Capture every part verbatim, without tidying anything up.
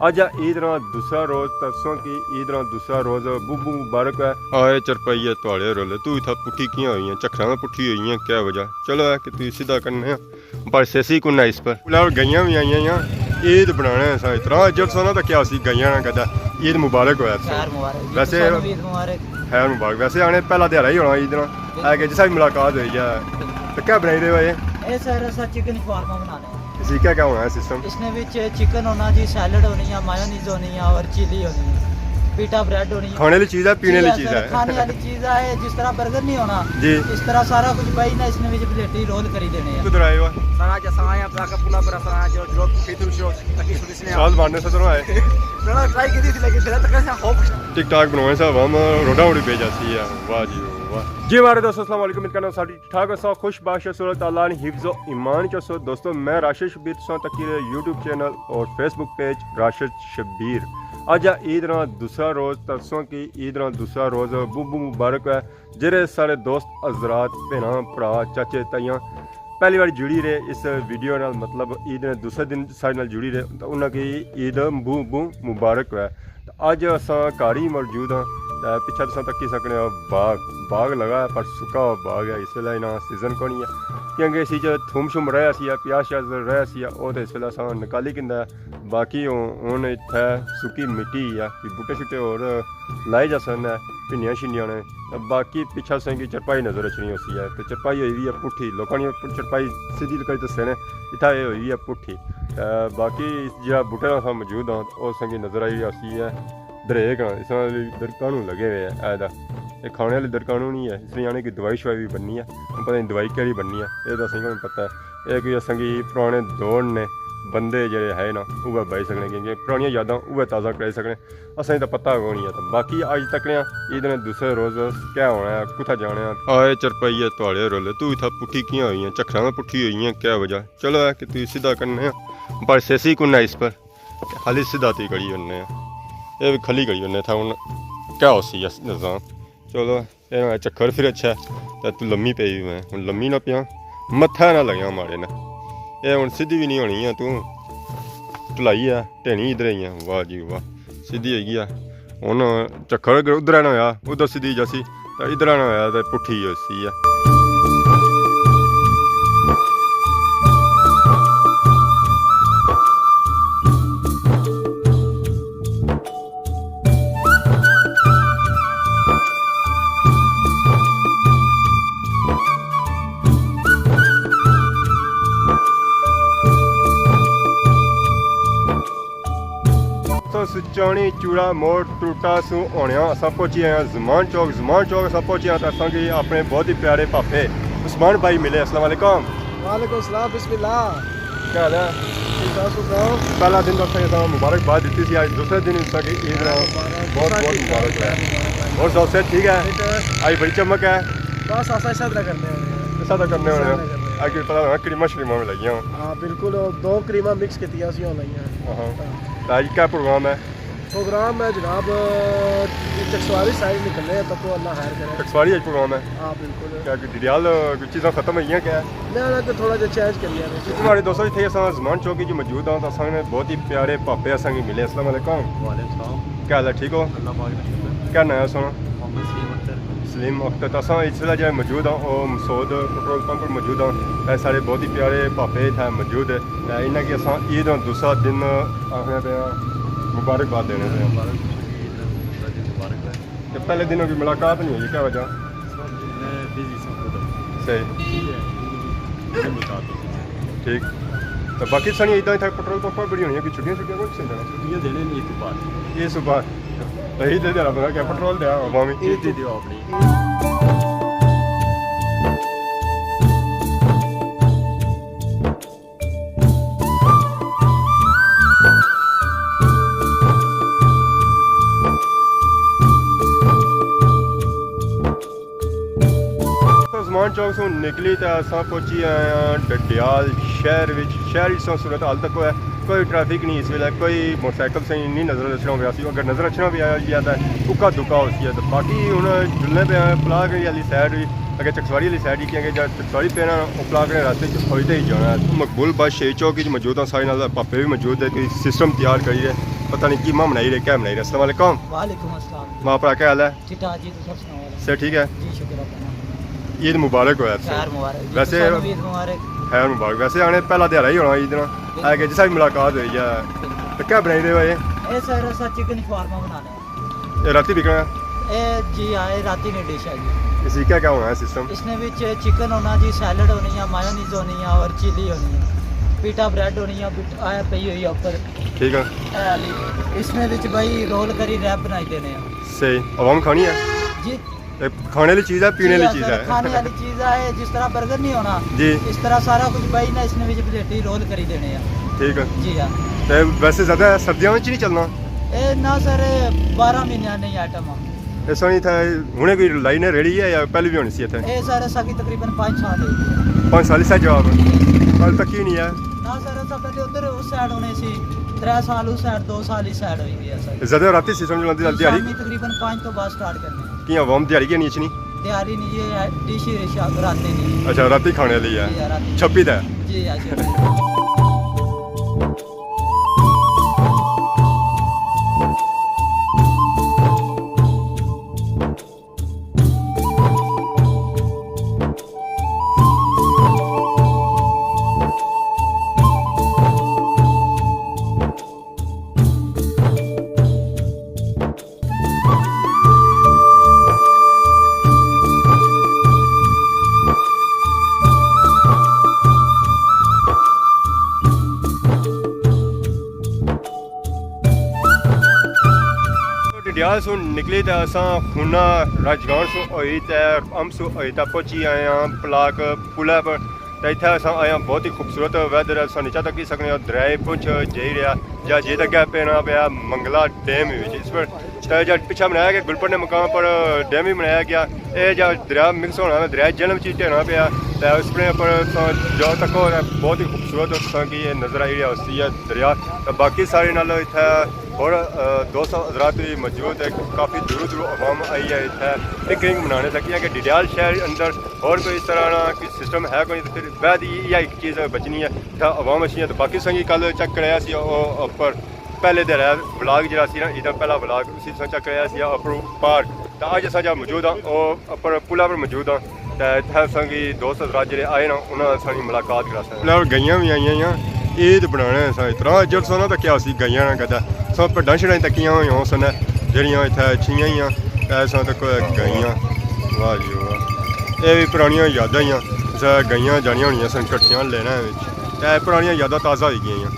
اج ہے عید نا دوسرا روز، تساں کی عید نا دوسرا روز بہوں بہوں مبارک ہے۔ آئے چرپائیے تہاڑے رولے، تو اتھا پٹھی کیاں ہوئی ہیں؟ چکھراں میں پٹھی ہوئی ہیں، کیا وجہ؟ چلو ہے کہ تو سیدھا کرنے ہیں، پر سیسی کون ہے اس پر؟ بلاؤ، گئیاں بھی آئیاں ہیں، عید بنانا ہے سا اتنا جلسہ نہ تو کیا سی، گئیاں نہ کہتا عید مبارک ہویا تساں۔ خیر مبارک جی، ویسے تساں نوں بھی عید مبارک۔ خیر مبارک۔ ویسے آنے پہلا دیہاڑا ہی ہونا عید نا، ہے کہ جسا بھی ملاقات ہوئی ہے۔ تو کیا بنائی رہے ہو یہ؟ اے سر، اسا چکن شوارما بنانے ہیں۔ اسی کیا کیا ہونا ہے سسٹم؟ اس نے وچ چکن ہونا جی، سیلڈ ہونی ہے، مایونیز ہونی ہے اور چلی ہونی ہے، پیٹا بریڈ ہونی ہے۔ کھانے والی چیز ہے، پینے جی والی ہاں چیز سر، ہے؟ کھانے والی چیز ہے، جس طرح برگر نہیں ہونا، جی۔ اس طرح سارا کچھ پائی نا، اس نے وچ بلیٹی رول کری دینے ہیں۔ کدھر آئے ہو؟ سر، اج اساں آئے ہیں بلاک پولا پر، اساں جو جو فیتو شو تکی سنی سنے سوال مارنے سے تو آئے۔ ذرا ٹرائی کی تھی، لیکن ذرا تک ایسا ہوپ۔ ٹک ٹاک بنانے سے عوام روڈا اڑی بھیجا سی ہے۔ واہ جی واہ۔ جی ہمارے دوستو، السلام علیکم، امید کرنا ساری ٹھاک ہسو، خوش باش ہسو، اللہ تعالیٰ نے حفظ و ایمان چ ہسو۔ دوستو، میں راشد شبیر، تساں تکی رہے یوٹیوب چینل اور فیس بک پیج راشد شبیر۔ اج ہے عید نا دوسرا روز، تساں کی عید نا دوسرا روز بہوں بہوں مبارک ہے۔ جڑے سارے دوست حضرات، بھیناں، بھرا، چاچے، تائیاں پہلی واری جڑی رہے اس ویڈیو نال، مطلب عید نے دوسرے دن سارے نال جڑی رہے، تو انہاں کی عید بہوں بہوں مبارک ہوئے۔ تے اج اساں گھر ہی موجود ہاں۔ تے پچھے تساں تکی سکنے ہو باغ، باغ لگا ہے پر سکا ہوا باغ ہے، اس ویلے انہاں سیزن کونی ہے، کیونکہ اسی جو تھوم شوم رہیا سی، پیاز شیاز رہیا سی، او تے اس ویلے اساں نکالی کندا ہے۔ باقی ہن، ہن اتھے سکی مٹی ہے، کوئی بوٹے شوٹے ہور لائے جاسن، پھنڈیاں شنڈیاں نے۔ تے باقی پچھے اساں کی چرپائی نظر اچھنی ہوسی ہے، تے چرپائی ہوئی وی ہے پٹھی، لوکاں نی چرپائی سیدھی لکائی تے سینے، اتھا اے ہوئی وی ہے پٹھی۔ تے باقی جیڑا بوٹے نال اساں موجود ہاں، او اساں کی نظر آئی ہوسی ہے دریک نا، اس نال وی درکانوں لگے ہوئے ہیں۔ اے دا، اے کھانے والی درکانوں نہیں ہے، اس لیے یعنی کہ دوائی شوائی بھی بننی ہے۔ ہن پتہ نہیں دوائی کیڑی بننی ہے، اے دا اساں کی پتہ ہے۔ اے کوئی اساں کی پرانے دور نے بندے جڑے ہے نا، اوہ بائی سکنے، کیونکہ پرانیاں یاداں اوہ تازہ کرائی سکنے۔ اساں کی تاں پتہ کونی ہے۔ تاں باقی اج تکنے آں، عید نے دوسرے روز کیا ہونا ہے، کتھا جانا ہے۔ آئے چرپائیے تہاڑے رولے، تو اتھا پٹھی کیاں ہوئی ہیں؟ چکھراں میں پٹھی ہوئی ہیں، کیا وجہ؟ چلو ہے کہ تسی سیدھا کرنے آں، پر سیسی کون ہے اس پر؟ خالی سیدھا تھی کھڑی ہونے آں۔ اے وی کھلی کھڑی ہونے تھا، ہن کیا ہوسی اس نظام؟ چلو، اے نا چکر پھر اچھا ہے، تے تو لمی پئی ہوئے، ہن لمی نہ پیاں، متھا نہ لگیاں ماڑے نہ۔ اے ہن سیدھی وی نہیں ہونی ہے، تو ٹلائی ہے، ٹھینی ادھر ہی ہے، واہ جی واہ، سیدھی ہوئی گیا۔ ہن چکر اگر ادھر نہ ہویا، ادھر سیدھی جاسی، تے ادھر نہ ہویا تے پٹھی ہوسی ہے۔ تو سچانی چوڑا موڑ ٹوٹا سوں ہونیا، اساں پہنچی آئے ہاں زمان چوک۔ زمان چوک اساں پہنچی آئے ہاں، تے اساں کی اپنے بہت ہی پیارے پاپے عثمان بھائی ملے۔ السلام علیکم۔ وعلیکم السلام، بسم اللہ۔ کیا حال ہے؟ ٹھیک ٹھاک، تم سناؤ؟ پہلا دن تو اساں کی مبارکباد دیتی سی، اج دوسرے دن اساں کی عید ہے۔ مبارک۔ بہت بہت مبارک ہے۔ اور سب سے ٹھیک ہے؟ ٹھیک ہے۔ اج بڑی چمک ہے۔ بس اساں اس طرح کرنے ہونے ہیں۔ اس طرح کرنے ہونے ہیں۔ اس طرح کرنے ہونے ہیں۔ اج پتہ لگا کریماں شریماں بھی لگیاں ہوں۔ ہاں، بالکل، اور دو کریماں مکس کیتیاں سی ہون لگیاں۔ ہاں۔ تے اج کیا پروگرام ہے؟ پروگرام ہے جناب، چکسواری سائیڈ نکلنے ہیں، تکو اللہ خیر کرے۔ چکسواری اج پروگرام ہے؟ ہاں، بالکل۔ کیا کوئی ڈڈیال، کوئی چیزاں ختم ہوئی ہیں کیا؟ نہ، نہ، کوئی تھوڑا جہا چینج کرنے ہیں۔ تمہارے دوستو، اتھے اساں زمان چوک اچ موجود ہاں، تو اساں نے بہت ہی پیارے پاپے اساں کی ملے۔ السلام علیکم۔ وعلیکم السلام۔ کیا حال ہے؟ ٹھیک ہو؟ اللہ پاک نے شکر۔ کیا نام ہے سونا؟ محمد سلیم اختر۔ سلیم اختر۔ تو اساں اس ویلے جہاں موجود ہاں، او مسعود پٹرول پمپ پر موجود ہاں۔ اے سارے بہت ہی پیارے پاپے اتھے موجود ہے۔ اے انہاں کی اساں عید نا دوسرا دن آخنے پے ہاں، مبارکباد دینے پے ہاں۔ مبارک، عید نا دوسرا دن مبارک ہے۔ تے پہلے دنوں کی ملاقات نہیں ہوئی، کیا وجہ؟ سر، میں بزی ساں خود۔ صحیح۔ ٹھیک ہے۔ ٹھیک۔ تو باقی ساریاں عیداں اتھے پٹرول پمپ پر بڑی ہونی ہیں، کہ چھٹیاں چھٹیاں کون سی دینا؟ چھٹیاں دینے نہیں، اس بار۔ اس بار۔ تو عید دے دینا پڑا، کیا پٹرول دیا عوامی؟ عید دے دیو اپنی۔ زمان چوک سوں نکلی تے اساں پہنچی آئے ہاں ڈڈیال شہر وچ۔ شہر وچ ساں صورت حال تکو ہے، کوئی ٹریفک نہیں اس ویلے، کوئی موٹر سائیکل سے نہیں نظر اچھنا پیا سی۔ اگر نظر اچھنا بھی آیا گیا تے اکا دکا ہو سی ہے۔ تے باقی ہن جلنے پے ہیں پلاگڑی والی سائیڈ وی، اگر چکسواری والی سائیڈ وی، کیونکہ جہاں چکسواری پہ نا، او پلاگڑی راستے چ ہوئی تے ہی جانا ہے۔ مقبول بادشاہ چوک وچ موجود ہاں، سارے نال پاپے بھی موجود ہے، کوئی سسٹم تیار کریے۔ پتہ نہیں کی ماں بنائی رہے، کیا بنائی رہے۔ السلام علیکم۔ وعلیکم السلام۔ ماں بھرا کیا حال ہے؟ ٹھیک ٹھاک جی، تساں سناؤ؟ صحت ٹھیک ہے؟ جی، شکر اللہ۔ عید مبارک ہویا۔ خیر مبارک جی۔ ویسے تساں نوں عید مبارک۔ خیر مبارک۔ ویسے آنے پہلا دیہاڑا ہی ہونا عید نا۔ بالکل۔ ہے کہ جسا بھی ملاقات ہوئی ہے۔ بالکل۔ تو کیا بنائی رہے ہو یہ؟ اے سر، اساں چکن شوارما بنانا ہے۔ اے راتی بکنا ہے؟ اے جی ہاں، اے راتی نی ڈش ہے جی۔ اس کی کیا کیا ہونا ہے سسٹم؟ اس نے وچ چکن ہونا جی، سیلڈ ہونی ہے، مایونیز ہونی ہے اور چلی ہونی ہے۔ پیٹا بریڈ ہونی ہے، بٹ-، اے پئی ہوئی ہے اوپر۔ ٹھیک ہے۔ اے والی۔ اس نے وچ بھائی رول کری ریپ بنائی دینے ہیں۔ صحیح۔ عوام کھانی ہے؟ جی۔ اے کھانے والی چیز ہے، پینے جی والی ہاں چیز سر، ہے؟ کھانے والی چیز ہے، جس طرح برگر نہیں ہونا، جی۔ اس طرح سارا کچھ بھائی نے اس نے وچ پلیٹی رول کری دینے ہیں۔ ٹھیک ہے۔ جی ہاں۔ تے ویسے زیادہ سردیاں وچ نہیں چلنا؟ اے نہ سر، بارہ مہینے نہیں آئٹم۔ اس وقت اتھے ہنے کوئی لائی نے ریڑھی ہے یا پہلے بھی ہونی سی اتھے؟ اے سر، اساں کی تقریباً پانچ سال ہوئی گئے۔ پانچ سال اس جواب؟ ہاں۔ ہال تک ہی نہیں ہے۔ نہ سر، اساں پہلے ادھر اس سائیڈ ہونے سی، ترے سال اس سائیڈ، دو سال اس سائیڈ ہوئی گیا سر۔ زیادہ راتی سسٹم چلاندی، راتی دیہاڑی؟ شامی تقریباً پانچ تو بعد سٹارٹ کرنے۔ کیاں عوام دیہاڑی کیا نہیں اچھنی؟ دیہاڑی نہیں جی، ڈش ہی رشا-، راتی نہیں۔ اچھا، راتی کھانے والی ہے۔ جی ہاں، راتی۔ چھپی دا ہے۔ جی ہاں، چھپی۔ ڈڈیال سوں نکلی تے اساں ہن راجگان سوں ہوئی تے امب سوں ہوئی تے پہنچی آئے ہاں پلاک پلے پر۔ تے اتھے اساں آئے ہاں، بہت ہی خوبصورت ویدر ہے، اساں نیچا تکی سکنے ہو، دریائے پنچ جائی رہیا، یا جی تک پینا پیا منگلا ڈیم وچ۔ اس پر تے جا پچھا بنایا گیا، گلپن نے مقام پر ڈیم بھی بنایا گیا۔ اے جا دریا مکس ہونا، دریا جہلم چ ڈھینا پیا، تے اس پر پر اساں جو تکو تے بہت ہی خوبصورت اساں کی یہ نظر آئی رہیا ہوسی ہے دریا۔ تے باقی سارے نال اتھے اور، آ، دوست حضرات بھی موجود ہے، کافی دوروں دوروں عوام آئی ہے اتھے پکنک منانے تک، کیونکہ ڈڈیال شہر اندر اور کوئی اس طرح نا کوئی سسٹم ہے کوئی، تے پھر بعد ہی یہ ایک چیز بچنی ہے۔ اتھے عوام اچھی ہے، تو باقی سنگی کل چیک کرایا سی او اوپر پہلے دے رہے ولاگ جڑا سی نا، اتھا پہلا ولاگ اسی سا چیک کرایا سی اپر پارک۔ تو اج اساں جا موجود ہاں، او اپر پلا پر موجود ہاں۔ تے اتھے اساں کی دوست حضرات جڑے آئے نا، انہاں نال اساں نی ملاقات کراساں۔ پلا پر گئیاں بھی آئیاں ہیاں، عید بنانے اساں اتنا اجر سونا تے کیا اسی گئیاں نا کہتا۔ اساں پڈاں شڈاں تکیاں ہوئیاں اس نے، جڑیاں اتھے اچھیاں ہیاں، تے اساں تک گئیاں۔ واہ جی واہ۔ اے بھی پرانیاں یاداں ہیاں، اساں گئیاں جانیاں ہونیاں سن کٹھیاں لینا وچ۔ تے پرانیاں یاداں تازہ ہوئی گئیاں۔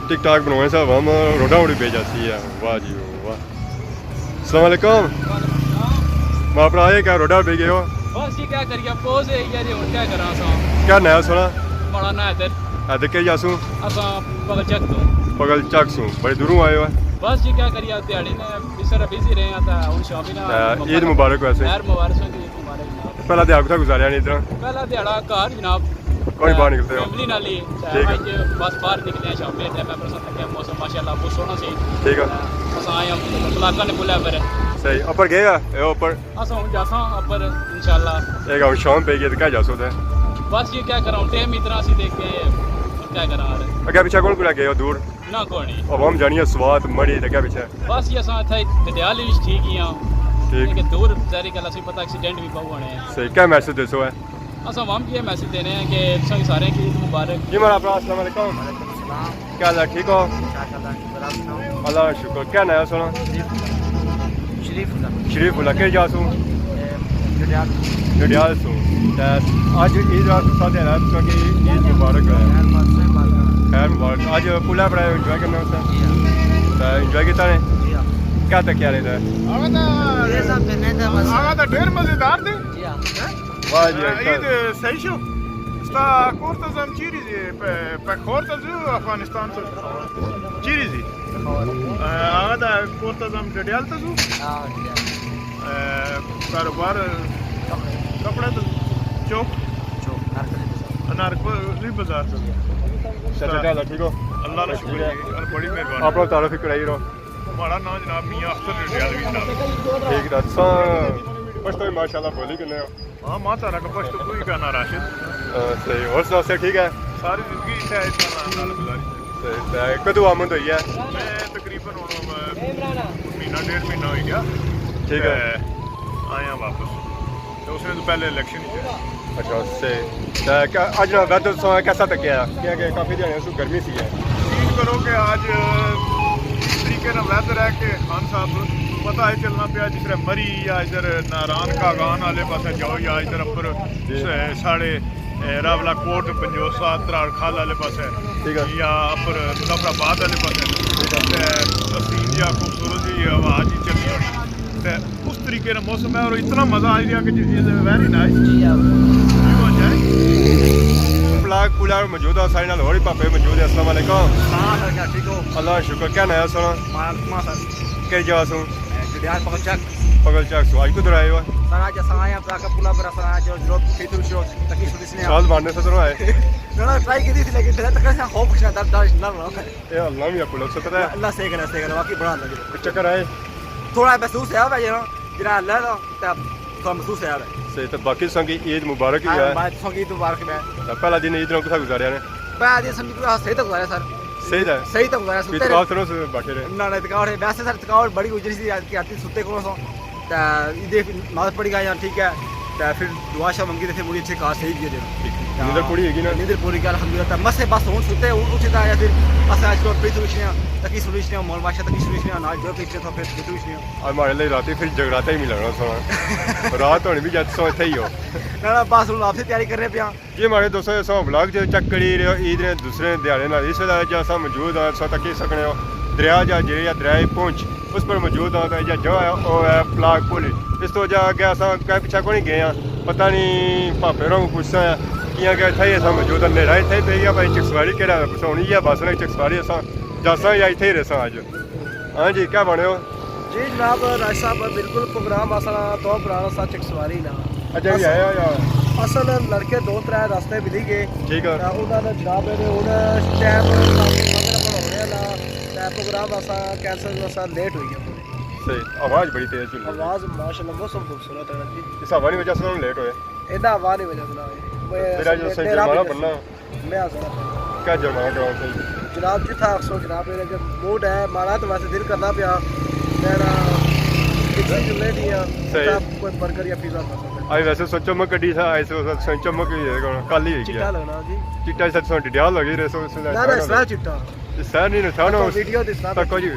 ٹک ٹاک بنوائے سا عوام روڈاں اڑی پہ جاسی ہے۔ واہ جی واہ۔ السلام علیکم۔ ماں بھرا، اے کیا روڈا پہ گئے ہو؟ بس جی کیا کریے، پوز ہے یار، ہن کیا کراں سا۔ کیا ناں سونا؟ ماڑا ناں حیدر۔ حیدر کیا جاسوں؟ اساں پگل چک توں۔ پگل چک سوں، بڑے دوروں آئے ہو؟ بس جی کیا کریے، دیہاڑی نے اس طرح بزی رہے ہیں، تا ہن شامی نا تے عید مبارک ویسے۔ خیر مبارک سو جی، عید مبارک جناب۔ پہلا دیہاڑا کتھا گزاریا نے ادھر؟ پہلا دیہاڑا گھر جناب۔ کون باہر نکلتے ہو؟ فیملی نال ہی۔ ٹھیک۔ اج بس باہر نکلے ہیں شام پہ، ٹائم ہے، پر سب موسم ماشاءاللہ بہت سوہنا سی۔ ٹھیک ہے۔ اساں آئے ہیں ملاقات نے بولا پر۔ صحیح، اپر گئے ہو؟ اے اپر؟ اساں ہن جاساں اپر انشاءاللہ۔ اے گا شام پہ گئے تو کیا جاسو تے؟ بس یہ کیا کراں، ٹائم اتنا سی دیکھ کے کیا کراں یار۔ اگے پیچھے کون کون گئے ہو دور؟ نہ کوئی نہیں۔ عوام جانی ہے سوات، مڑی تے اگے پیچھے؟ بس یہ اساں اتھا ڈڈیال وچ ٹھیک ہی ہاں۔ ٹھیک۔ کیونکہ دور ظاہری گل اسی پتہ ایکسیڈنٹ بھی بہت ہونے ہیں۔ صحیح، کیا میسج دیسو ہے؟ اساں عوام کی یہ میسج دینے ہیں کہ تساں کی سارے کی عید مبارک۔ جی میرا بھرا، السلام علیکم۔ وعلیکم السلام۔ کیا حال ہے، ٹھیک ہو؟ ٹھیک ٹھاک، اللہ کا شکر، آپ سناؤ؟ اللہ کا شکر۔ کیا ناں ہے سونا؟ شریف اللہ۔ شریف اللہ، کہڑے جا سوں؟ اے، ڈڈیال۔ ڈڈیال سوں۔ تے اج عید رات تساں دے رات تساں کی عید مبارک ہے۔ خیر مبارک، خیر مبارک۔ خیر مبارک۔ اج پلا پر انجوائے کرنا ہوتا ہے؟ جی ہاں۔ تے انجوائے کیتا نے؟ جی ہاں۔ کیا تکیا رہتا ہے؟ آگا تو یہ سب کرنے تھے بس۔ آگا تو ڈھیر مزیدار تھے۔ جی ہاں۔ واہ جی، عید صحیح شو۔ استا کورتزم چیری جی، پہ، پہ کورتزو افغانستان تو چیری جی۔ آگا دا کورتزم ڈڈیال تزو۔ ہاں، ڈڈیال۔ اے، کاروبار کپڑے تو چوک۔ چوک، نارکلی بازار۔ نارکلی بازار تو۔ چچا کیا حال ہے، ٹھیک ہو؟ اللہ کا شکر ہے، بڑی مہربانی۔ اپنا تعارف ہی کرائی رہو۔ ماڑا ناں جناب میاں اختر ڈڈیالوی جناب۔ ٹھیک ہے، تساں پشتو ماشاءاللہ بولی کنے ہو۔ ہاں، ماں تارا کا پشتو کوئی کا نہ راشد۔ ہاں، صحیح۔ اور سناؤ، صحت ٹھیک ہے؟ ساری زندگی اتھے اس نال گزاری۔ تے، تے کدوں آمد ہوئی ہے؟ میں تقریباً ہن، اہ، مہینہ ڈیڑھ مہینہ ہوئی گیا۔ ٹھیک ہے۔ تے آیا واپس۔ تے اس نے تو پہلے الیکشن ہی ہے۔ اچھا، صحیح۔ تے کیا اج نا ویدر تساں کیسا تکیا ہے؟ کیونکہ کافی دیہاڑیاں سوں گرمی سی ہے۔ امید کرو کہ اج اس طریقے نا ویدر ہے کہ خان صاحب پتہ ہے چلنا پیا، جس طرح مری یا ادھر ناران کاغان والے پاسے جاؤ یا ادھر اپر جی۔ س-، ساڑے اے، راولا کوٹ، پنجوسہ، تراڑ کھل والے پاسے ٹھیک ہے۔ یا اپر مظفر آباد والے پاسے۔ ٹھیک ہے۔ تے حسین جی خوبصورت جی ہوا جی چلنی ہونی۔ تے اس طریقے نا موسم ہے اور اتنا مزہ آئی گیا کہ جی، جی، ویری نائس۔ جی ہاں۔ ویو آ جائے۔ پلاگ پولا موجود ہے، سارے نال ہور وی پاپے موجود ہے۔ السلام علیکم۔ ہاں سر، کیا ٹھیک ہو؟ اللہ شکر، کیا ناں ہے سونا؟ مالکما سر۔ کہڑی جگہ سوں؟ اے، جڈیال پگل چک۔ پگل چک سوں۔ اج کدھر آئے ہو؟ سر، اج اساں آئے ہیں پلاگ پولا پر، اساں جو جو فیتو شو تکی شروع سنے۔ سوال مارنے سے تو آئے۔ نہ، نہ، ٹرائی کی تھی، لیکن ڈر تک اساں خوف کچھ نہ، ڈر، ڈر، ڈر لگا۔ اے اللہ میاں پلو سترا ہے۔ اللہ صحیح کرے، صحیح کرے، واقعی بڑا اللہ جی۔ کوئی چکر آئے؟ تھوڑا محسوس ہے بھائی نا، جڑا اللہ نا، تے تھوڑا محسوس ہے بھائی۔ صحیح، تے باقی تساں کی عید مبارک ہی ہے۔ بھائی، تساں کی عید مبارک ہے۔ تے پہلا دن عید نا کتھا گزاریا نے؟ پہلا دن سمجھ لو صحیح تو گزاریا سر۔ صحیح تھا؟ صحیح تو گزاریا، کوئی ستے تھکاوٹ رہے۔ تو نہیں سا بیٹھے رہے؟ نہ، نہ، تھکاوٹ ہے۔ ویسے سر تھکاوٹ بڑی گزری سی، رات کی، رات ستے کون سو۔ تے عید نماز پڑھی گئے، ٹھیک ہے۔ تے پھر دعا شاہ منگی تے پھر مڑی اچھے کار صحیح کیے دے۔ ٹھیک۔ تے نیندر پوری ہوئی گئی نا؟ نیندر پوری کر الحمدللہ۔ تے مسے بس ہن ستے، ہن اٹھے تے آیا پھر اساں اج پھر سوچنے آں، تکی سوچنے آں، مول ماشا تکی سوچنے آں، نال جو پھر تو پھر سوچنے آں۔ اج ہمارے لیے راتی پھر جگراتا ہی ملنا سونا۔ رات ہونی بھی جد سو اتھے ہی ہو۔ نہ، نہ، بس ہن واپسی تیاری کرنے پیا۔ جی ہمارے دوستو، اساں ولاگ جو چیک کری رہے ہو، عید نے دوسرے دیہاڑے نال اس ویلے جا اساں موجود ہاں، اساں تکی سکنے ہو دریا جا جیڑے یا دریائے پونچھ، اس پر موجود ہاں۔ تے جا جو ہے او ہے پلاگ پل۔ اس تو جا اگے اساں کہیں پچھا کونی گئے ہاں، پتہ نہیں پاپے ہوراں کو پوچھساں ہے، کیاں کہ اتھے ہی اساں موجود ہاں، نیڑا اتھے ہی پئی گیا، بھائی چکسواری کہڑا ہے؟ پوچھو ہن، یہ بس نے چکسواری اساں جاساں یا اتھے ہی رہساں اج۔ ہاں جی، کیا بنے ہو؟ جی جناب، راج صاحب، بالکل پروگرام اساں دو بنانا سا چکسواری نا۔ اچھا، یہ اصل، آیا یا؟ اصل لڑکے دو ترے راستے ملی گئے۔ ٹھیک ہے۔ تے انہاں نے جناب نے ہن ٹائم وغیرہ بنانے نا، تے پروگرام اساں کینسل، اساں لیٹ ہوئی گیا پورے۔ صحیح، آواز بڑی تیز چل رہی ہے۔ آواز ماشاءاللہ، موسم خوبصورت ہے جی۔ اس ہوا نی وجہ سے ہم لیٹ ہوئے۔ اینا ہوا نی وجہ سے نہ ہوئے۔ پھر اج اساں جرمانہ بننا۔ میں آ سکتا۔ کیا جرمانہ کرانا چاہیے؟ جناب جتھا آخسو جناب، میرا جب موڈ ہے، ماڑا تو ویسے دل کرنا پیا، میں نا مکسی جلنے دی ہاں، صحیح۔ جتھا کوئی برگر یا پیزا کھا سکتا۔ آئی ویسے سوچو میں کڈی سا، آئی سو-، سوچو میں کی ہے، کل ہی ہوئی چٹا گیا۔ لگنا جی۔ چٹا سا سو ڈڈیال لگی رہے سو، اس نہ، نہ، اس طرح چٹا۔ اس طرح نہیں، نہ تھا نا، تکو اس ویڈیو دسنا تکو جی۔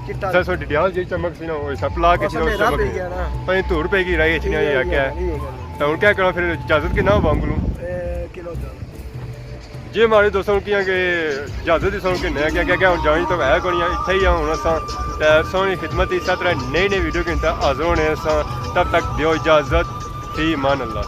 چٹا۔ سر سو ڈڈیال جی چمک سی نا، وہ سا پلا کے اچھا، چلو میرا چمک پہ نہیں۔ گیا نا۔ پتہ نہیں دھوڑ پہ گی رہی ہے، اتنی یہ آئی ہے کیا؟ کیا، یہ کیا۔ تو ہن کیا کرا پھر، اجازت کیناں مانگ لوں؟ اے، کلو جانا۔ جی ہمارے دوستوں، کیاں کہ اجازت ہی سن کے نیا کیا کیا کیا ہن جانی تو ہے کونی، اتھے ہی ہن اساں تے سوہنی خدمت اس طرح نئی نئی ویڈیو کے اندر حاضر ہونے اساں۔ تب تک دیو اجازت، فی امان اللہ۔